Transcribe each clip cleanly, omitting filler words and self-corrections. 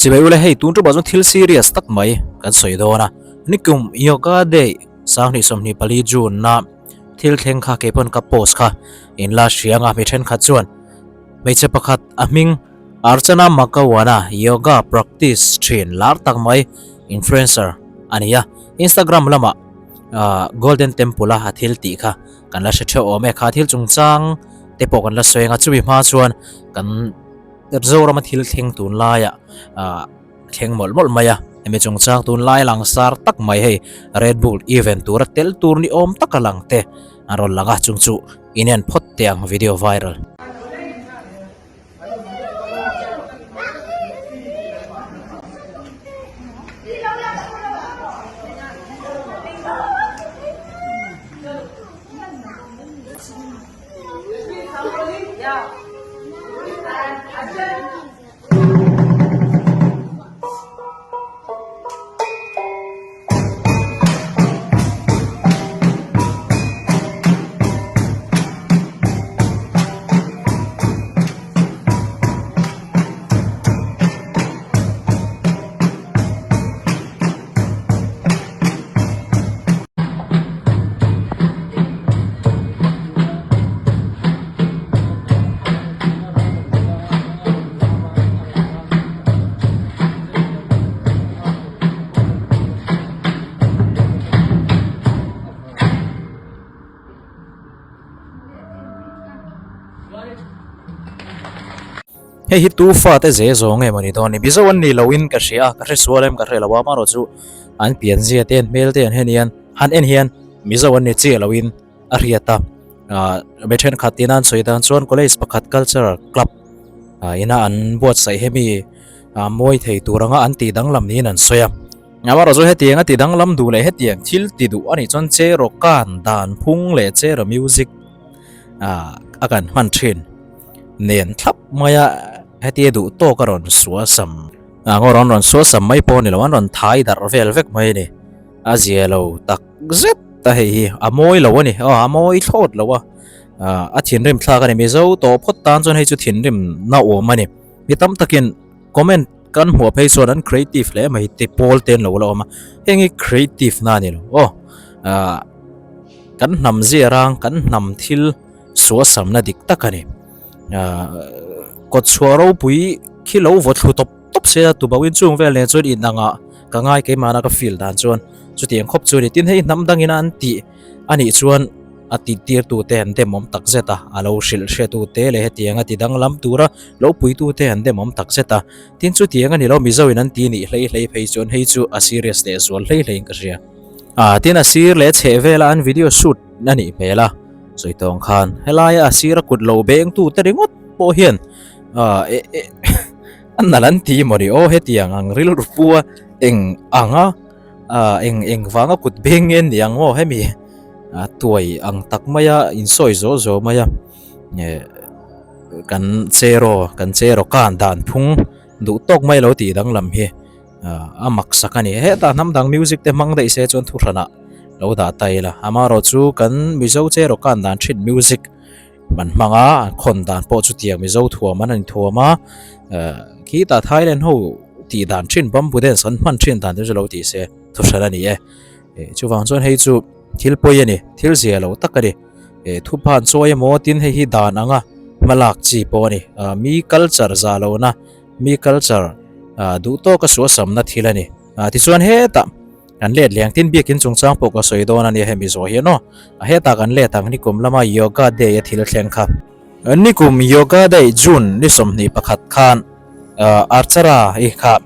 Chibai ule hei tun ṭumah chuan thil serious tak mai kan sawi dawn a, nikum Yoga Day 2024 June na thil thleng kha keipawn ka post kha in la hria anga mi thenkhat chuan hmeichhe pakhat a hming Archana Makawana yoga practice thin lar tak mai influencer a ni a, Instagram lamah Golden Temple a a thil tih kha kan la hre theuh awm e, kha thil chungchang te pawh kan la sawi anga chumi hma chuan kan Zorama thil thleng tunlaiah ah thleng mawlh mawlh mai a, hemi chungchang tunlai langsar tak mai hei Red Bull event tura tel tur ni awm taka lang te an rawn lang a, chung chu inen phawt teh ang video viral. Hei hi tu fate ze zawng nge mawni dawn ni Mizo an ni loin ka hria a ka hre sual em ka hre lo a amaherawh chu an pianzia te an hmel te an hen hian han en hian Mizo an ni chiah loin a hriat a ah mi thenkhat tina an sawi dan chuan college pakhat cultural club ah ina an buatsaih hemi ah mawi thei tur anga an tih danglam niin an sawi a amaherawh chu hetiang a ti danglam duh leh hetiang thil ti duh anih chuan cheraw kan dan phung leh cheraw music ah a kan hman thin nen thlap mai a hetia duh tawk a rawn suasam ah ngaw rawn rawn suasam mai pawh a ni lo an rawn thai darh vel vek mai a ni. A zia lo tak zet a hei hi a mawi lo a ni aw a mawi thlawt lo a ah a thinrim thlak a ni Mizo tawh phawt tan chuan hei chu thinrim na awm a ni mi tam takin comment kan hmuh phei chuan an creative hle mai te pawl te an lo la awm a heng hi creative na a ni lo aw ah kan hnam zia rang kan hnam thil suasamna dik tak a ni ah kawtchhuah ropui khi lo vaw thlu tawp. tawp se a tubauhin chung vel nen chuan in angah ka ngai keimahna ka feel dan chuan chutiang khawp chu a ni tin hei hnam dangin a an tih a nih chuan a tih tir tu te an demawm tak zet a a lo hrilh hre tu te leh hetiang a ti danglam tura lo pui tu te an demawm tak zet a tin chutiang a ni lo Mizo in an ti nih hlei hlei phei chuan hei chu a serious leh zual hlei hlei in ka hria a tin a sir leh chheh vela an video shoot a nih hmel a sawi tawng khan helaia a sir a kut lo beng tu te ringawt pawh hian ah eh eh. A nalh an ti maw ni aw hetiang ang rilru pu a eng anga ah eng eng vanga kut beng nge ni ang maw hemi ah tuai ang tak mai a insawi zawh zawh mai a eh kan cheraw kan cheraw kan dan phung duh tawk mai lo tih danglam hi ah a mak sak a ni hetah hnam dang music te hmang daih se chuan thuhranah lo dah ta ila amaherawh chu kan mizo cheraw kan dan thin music. An hmang a, an khawn dan pawh chutiang Mizo thuam an inthuam a, eh khitah Thailand ho tih dan thin bamboo dance an hman thin dan te chu lo tih se thu hran a ni e. Eh chuvang chuan hei chu thil pawi a ni, thil zia lo tak a ni. Eh thuphan chawi emaw tin hei hi dan anga hmalak chi pawh a ni. Ah mi culture zah lohna, mi culture ah duh tawka suahsamna thil a ni. Ah tichuan hetah. Kan let leh ang tin biakin chungchang pawh ka sawi dawn a nia hemi zawh hian aw. A hetah kan let ang nikum lama Yoga Day a thil thleng kha. Nikum Yoga Day June ni 21 khan Archara i kha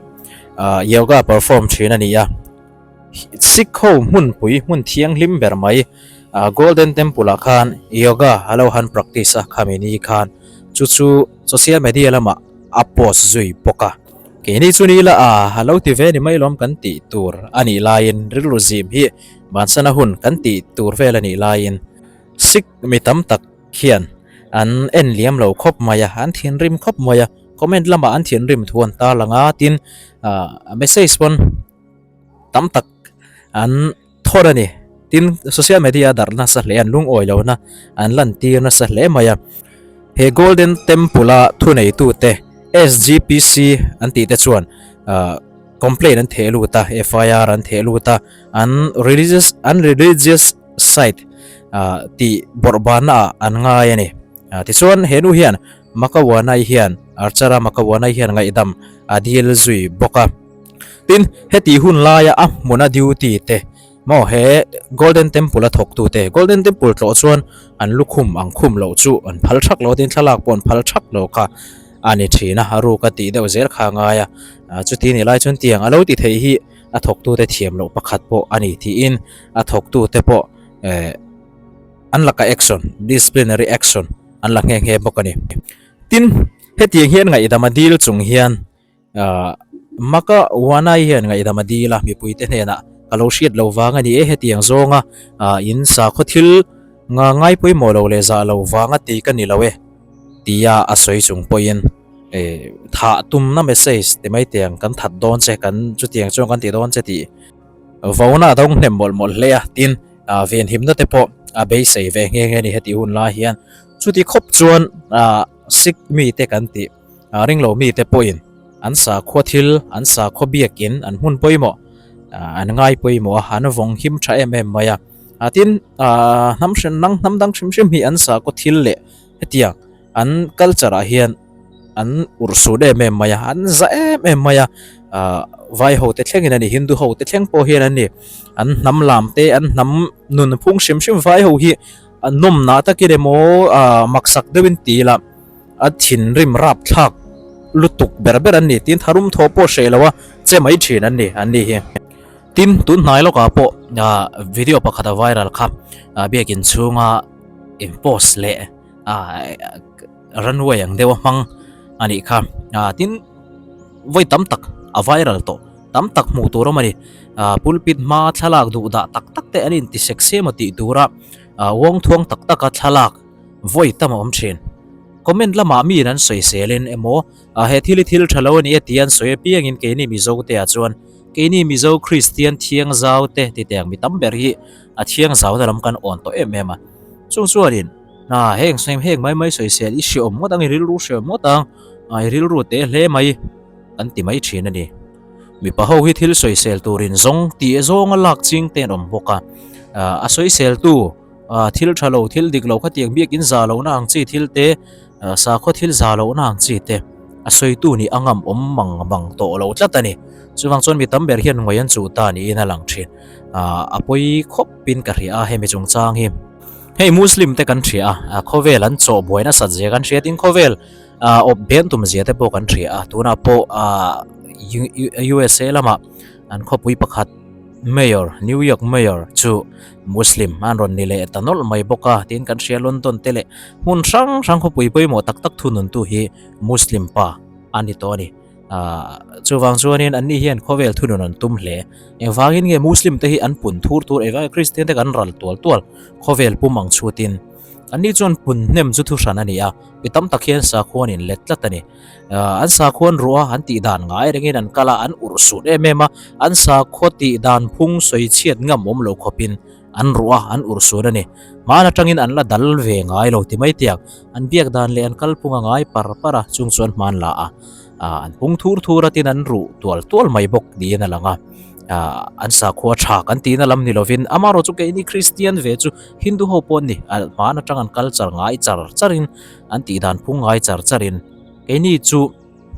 yoga perform thin a ni a. Sikh ho hmunpui hmun thianghlim ber mai Golden Temple ah khan yoga a lo han practice a khami ni khan chu chu social media lamah a post zui bawk a. Keini chu ni la a, a lo ti ve ni mai lawm kan tih tur a nih laiin rilru zim hi bansana hun kan tih tur vel a nih laiin Sikh mi tam tak hian an en liam lo khawp mai a, an thinrim khawp mai a, comment lamah an thinrim thu an tarlang a, tin message pawn tam tak an thawt a ni. Tin, social media a darh nasa hle, an lungawi lohna an lantir nasa hle mai a. He Golden Temple-a thuneitute SGPC an tih te chuan Complaint an theh lut a, FIR an theh lut a, an religious an religious site tih bawrhbanna ah an ngai a ni. Tichuan he nu hian Makawanai hian Archara Makawanai hian ngaihdam a dil zui bawk a. Tin, heti hun laia a hmuna duty te maw he Golden Temple a thawktute, Golden Temple tlawh chuan an lukhum ang khum loh chu an phal thak lo a, tin thlalak pawh an phal thak lo kha a ni thin a, a ruk a tih deuh zel kha a ngai a, chuti ni lai chuan tiang a lo ti thei hi a thawktute thiam loh pakhat pawh a ni tiin a thawktute pawh eh an laka action, disciplinary action an la nghe nghe bawk a ni. Tin, hetiang hian ngaihdam a dil chung hian Ahh Maka Wanai hian ngaihdam a dil a, mipuite hnenah ka lo hriat lo vang a ni e, hetiang zawnga ahh in sakhaw thil nga ngai pawimawh lo leh zah lo vanga ti ka ni lo e tia a sawi chung pawhin eh thah tumna message ti mai tiang kan that dawn che kan chutiang chuan kan ti dawn che tih vauna a dawng hnem mawlh mawlh hle a, tin ah venhimna te pawh a beisei ve nghe nghe a ni heti hun lai hian chuti khawp chuan ah Sikh mite kan tih. Ringlo mite pawhin an sakhua thil, an sakhua biakin an hmun pawimawh an ngai pawimawh a, an vawng him tha em em mai a. Tin, hnam hran dang hnam dang hrim hrim hi an sakhua thil leh hetiang an culture ah hian an urhsun em em mai a, an za em em mai a. Vai ho te thlengin a ni, Hindu ho te thleng pawh hian an ni. An hnam lam te, an hnam nunphung hrim hrim vai ho hi nawmna takin emaw maksak deuhin ti ila, A thinrim rapthlak lutuk ber ber an ni. Tin, tharum thaw pawh hreh lo a, che mai thin an ni, an ni hi. Tin, tun hnai lawkah pawh video pakhat a viral kha, biakin chhunga in post leh runway ang deuh a hmang a nih kha. Tin, vawi tam tak a viral tawh, tam tak hmuh tur awm a ni. Pulpit hma thlalak duh dah tak tak te an inti sek se emaw tih tura uangthuang tak taka thlalak Vawi tam a awm thin. Comment lamah miin an sawiselin emaw he thil hi thil tha lo a ni e tih an sawi apiangin keini Mizo te ah chuan keini Mizo Kristian thiangzau te ti teng mi tam ber hi a thiangzau na lam kan awn tawh em em a. Chung chuanin hna heng heng mai mai sawisel i hreawm ngawt ang i rilru hreawm ngawt ang i rilru te hle mai kan ti mai thin a ni. Mipa ho hi thil sawisel turin zawng tih zawnga lak ching te an awm bawk a, a sawiseltu Thil tha lo, thil dik lo khatiang biakin za lohna ang chi thil te, sakhaw thil za lohna ang chi te a sawitu nih a ngam awm mang mang tawh lo tlat a ni. Chuvang chuan mi tam ber hian ngawi an chuh ta niin a lang thin. A pawi khawpin ka hria a hemi chungchang hi. Hei Muslim te kan hria a, khawvel an chawh buai nasat zia kan hria tin khawvel awp ben tum zia te pawh kan hria a, tunah pawh USA lamah An khawpui pakhat Mayor, New York Mayor chu Muslim an rawn ni leh ta nawlh mai bawk a, tiin kan hria London te leh hmun hrang hrang khawpui pawimawh tak tak thununtu hi Muslim pa a ni tawh a ni. Ahh chuvang chuanin anni hian khawvel thunun an tum hle. Engvangin nge Muslim te hi an pun thur thur, engvangin Kristian te kan ral tual tual khawvel pum ang chhutin anni chuan pun hnem chu thuhran a ni a, mi tam tak hian sakhuan in let tlat a ni. An sakhuan ruah a an tih dan ngai rengin an kal a, an urh sut em em a, an sakhua tih dan phung sawi chhiat ngam awm lo khawpin an ruah a, an urh sut a ni. Hmaan atangin an la dal ve ngai lo ti mai tiang, an biak dan leh an kalphung a ngai par par a, chung chuan hmaan la a, an pung thur thur a tin an ruh tual tual mai bawk niin a lang a. An sakhua tha kan tihna lam ni lovin amaherawh chu keini Kristian ve chu Hindu ho pawh an ni, hmaan atang an kal char ngai char charin An tih dan phung ngai char charin keini chu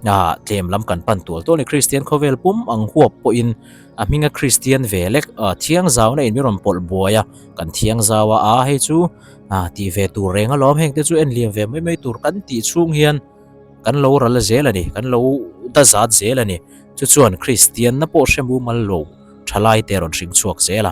ah tlem lam kan pan tual tual a ni. Kristian khawvel pum ang huap pawhin a hminga Kristian ve lek ah thiang zauna in mi rawn pawlh buai a, kan thiang zau a, aa hei chu ah tih ve tur reng alawm heng te chu en liam ve mai mai tur kan tih chhung hian kan lo ral zel a ni, kan lo da zat zel a ni. Chu chuan Kristianna pawh hre mumal lo thalai te rawn hring chhuak zel a.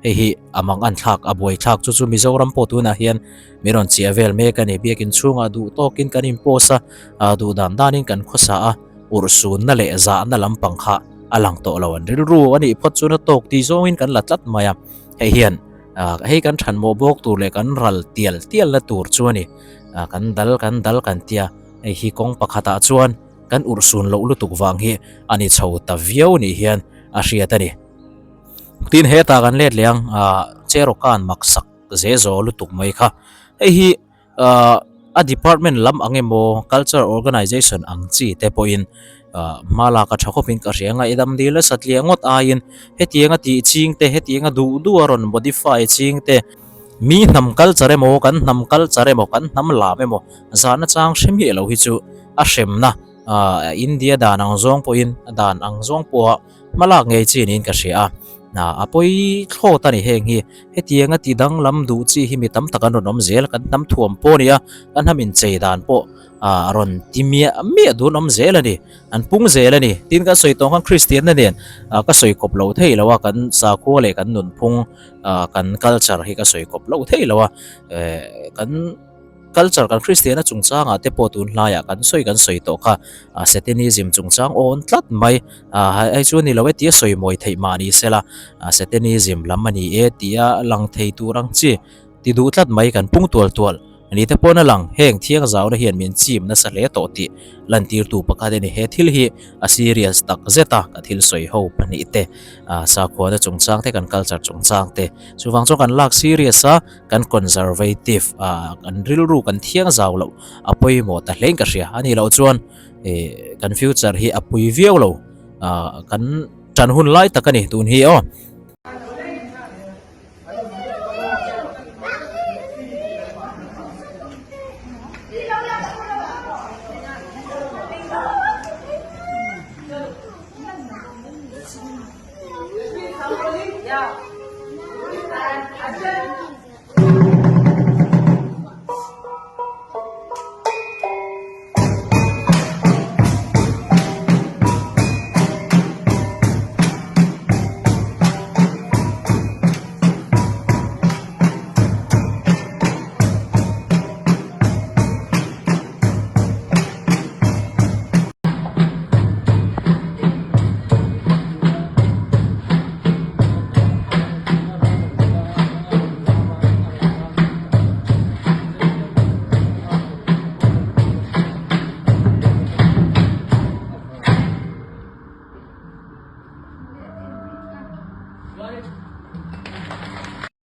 Hei hi a mang an thlak, a buai thlak chu chu Mizoram pawh tunah hian min rawn chiah vel mek a ni. Biakin chhungah duh tawkin kan inpost a, ah duh dan danin kan khawsa a, urhsunna leh zahna lampang kha a lang tawh lo. An rilru a nih phawt chuan a tawk tih zawngin kan la tlat mai a. Hei hian ah hei kan thanmawh bawk tur leh kan ral tial tialna tur chu a ni. Ah kan dal kan dal kan tia, hei hi kawng pakhatah chuan kan urhsun loh lutuk vang hi a ni chho ta viau nih hian a hriat a ni. Tin hetah kan let leh ang ah Cherokan maksak ze zaw lutuk mai kha. Hei hi ah a department lam ang emaw culture organization ang chi te pawhin Hma lak a tha khawpin ka hria ngaihdam dil a satliah ngawt aiin hetianga tih ching te hetianga duh duh a rawn modify ching te mi hnam culture emaw kan hnam culture emaw kan hnam lam emaw zahna chang hre miah lo hi chu a hremna ah India dan ang zawng pawhin a dan ang zawng pawha hma lak ngei chi niin ka hria a a pawi thlawt a ni heng hi hetianga ti danglam duh chi hi mi tam tak an rawn awm zel kan hnam thuam pawh a ni a kan hnam inchei dan pawh. ah a rawn ti miah miah dun awm zel a ni an pung zel a ni tin kan sawi tawng khan kristianna nen ah ka sawi kawp lo thei lo a kan sakhua leh kan nunphung ah kan culture hi ka sawi kawp lo thei lo a eh kan culture kan kristianna chungchangah te pawh tun hlaiah kan sawi kan sawi tawh kha ah satanism chungchang awn tlat mai ah hei chu a ni lo e tia sawi mawi theih mah ni sela ah satanism lam a ni e tia lang thei tur ang chi. Ti duh tlat mai kan pung tual tual ni te pawn a lang heng thiang zauna hian min chim nasa hle tawh tih lantirtu pakhat a ni. He thil hi a serious tak zet a, ka thil sawi ho pahnih te, sakhuana chungchang te, kan culture chungchang te chuvang chuan kan lak serious a, kan conservative a, kan rilru kan thiang zau loh a pawimawh ta hlein ka hria. A nih loh chuan kan future hi a pui viau lo, kan tan hun lai tak a ni tun hi aw.